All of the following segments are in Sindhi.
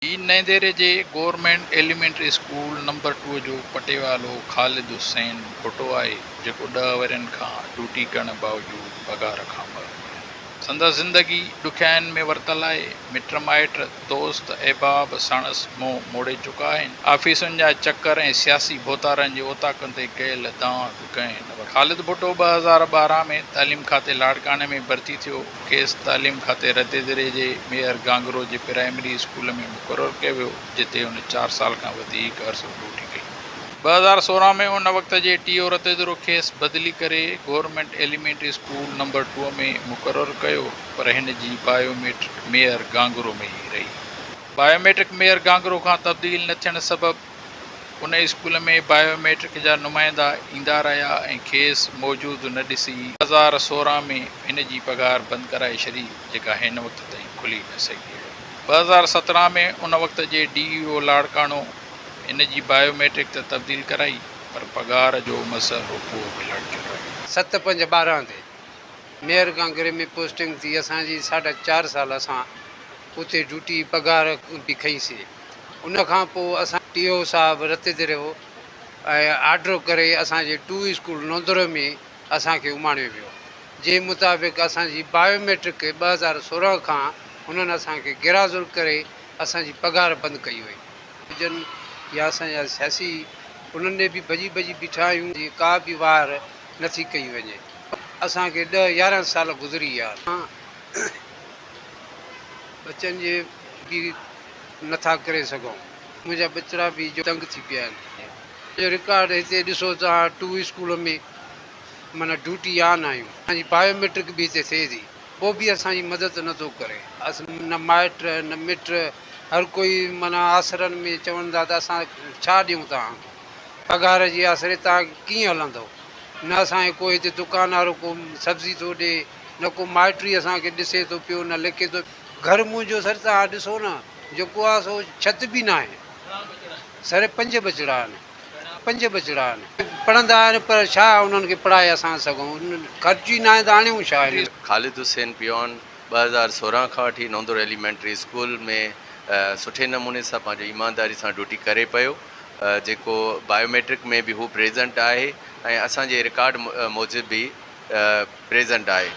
هي نئين ديري جي government elementary school number two جو پٽيوالو خالد حسين ڀٽو آهي، جيڪو ڏهه ورهين کان ڊيوٽي ڪرڻ باوجود پگهار کان محروم آهي. سندس زندگي ڏکيائين ۾ ورتل آهي. مٽ مائٽ، دوست احباب ساڻس منهن موڙي چڪا آهن. آفيسن جا چڪر ۽ سياسي ڀوتارن جي اوطاقن تي ڪيل دانهن به ڪنهن نه ورتي. خالد ڀٽو 2012 ۾ تعليم کاتي لاڙڪاڻي ۾ ڀرتي ٿيو. کيس تعليم کاتي رتيديري جي ميئر گانگرو جي پرائمري اسڪول ۾ مقرر ڪيو ويو، جتي هن چار سال کان وڌيڪ عرصو ڊيوٽي ڪئي. 2016 ۾ ان وقت جي ٽي او رتيديرو کيس بدلي ڪري government elementary school number two ۾ مقرر ڪيو پر هن جي بايو ميٽرڪ ميئر گانگرو ۾ ئي رهي. بايو ميٽرڪ ميئر گانگرو کان تبديل نه ٿيڻ سبب ان اسڪول ۾ بايو ميٽرڪ جا نمائندا ايندا رهيا ۽ کيس موجود نه ڏسي 2016 ۾ هن جي پگهار بند ڪرائي ڇڏي جيڪا هن وقت تائين کلي نه سگهي آهي. 2017 ۾ ان وقت جي ڊي اي او لاڙڪاڻو هن جي بايو ميٽرڪ ته تبديل ڪرائي پر پگهار جو مسئلو پوء به لڙڪيل رهيو. ست پنج 12 تي ميئر گانگري ۾ پوسٽنگ ٿي اسان جي ساڍا چار سال اسان اتي ڊيوٽي پگهار به کنئي سي ان کان پوء اسان ٽي او صاحب رتيدريو ۽ آرڊر ڪري اسان جي ٽو اسڪول نوندرو ۾ اسان کي اماڻيو ويو جنهن مطابق اسان جي بايو ميٽرڪ 2016 کان هنن اسان کي غيرحاضر ڪري اسان جي پگهار بند ڪئي وئي. هجن يا اسان جا سياسي انهن ڏي به ڀڄي ڀڄي بيٺا آهيون جي ڪا به واهر نٿي ڪئي وڃي اسان کي ڏهه 11 سال گذري ويا آهن ٻچن جي به نٿا ڪري سگهون منهنجا ٻچڙا به جو تنگ ٿي پيا آهن جو رڪارڊ هتي ڏسو توهان ٽو اسڪول ۾ معنيٰ ڊيوٽي آن آهيون اسان جي بايوميٽرڪ به هتي ٿئي ٿي پوء به اسان جي مدد نه ٿو ڪري. اسان نه مائٽ نه مٽ هر ڪوئي معنيٰ آسرن ۾ چون ٿا ته اسان ڇا ڏيون توهان کي پگهار جي آسري توهان ڪيئن هلندو نه اسان کي ڪو هتي دڪان وارو ڪو سبزي ٿو ڏي نه ڪو مائٽ ئي اسان کي ڏسي ٿو پيو نه لکي ٿو. گهر منهنجو سر توهان ڏسو نه جيڪو آهي سو ڇت به ناهي سر پنج ٻچڙا آهن. پنج ٻچڙا آهن. پڙهندا آهن پر ڇا انهن کي پڙهائي اسان سگهون. خرچ ئي ناهي ته آڻيون ڇا هنن کي. خالد حسين پيون 2016 کان وٺي نوندور ايليمينٽري اسڪول ۾ سٺي نموني سان پنهنجو ايمانداري سان ڊيوٽي ڪري پيو جيڪو بايوميٽرڪ ۾ به هو پريزنٽ آهي ۽ اسان جي رڪارڊ موجب به پريزنٽ آهي.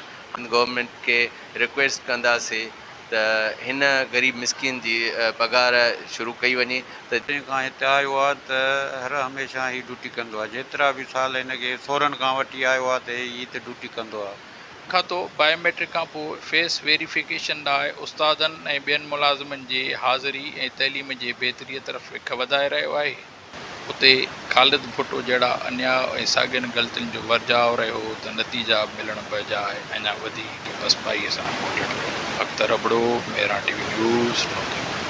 گورنمينٽ کي رڪويسٽ ڪنداسي ته هن غريب مسڪين جي پگهار شروع ڪئي وڃي ته. جڏهن کان هتي آيو آ ته هر هميشه هي ڊيوٽي ڪندو آ جيترا به سال هن کي 16 کان وٺي آيو آ ته هي هتي ڊيوٽي ڪندو آ. کاتو بايوميٽرڪ کانپوء فيس ويريفڪيشن لاء استادن ۽ ٻين ملازمن جي حاضري ۽ تعليم جي بهتري طرف وک وڌائي رهيو آهي. اتي خالد ڀٽو جهڙا انياء ۽ ساڳين غلطين جو ورجاء رهيو ته نتيجا ملڻ بجاء اڃا وڌيڪ پسپائيء سان منهن ڏيڻو پوندو. Akhtar Abro, Mehran T V news, Naudero.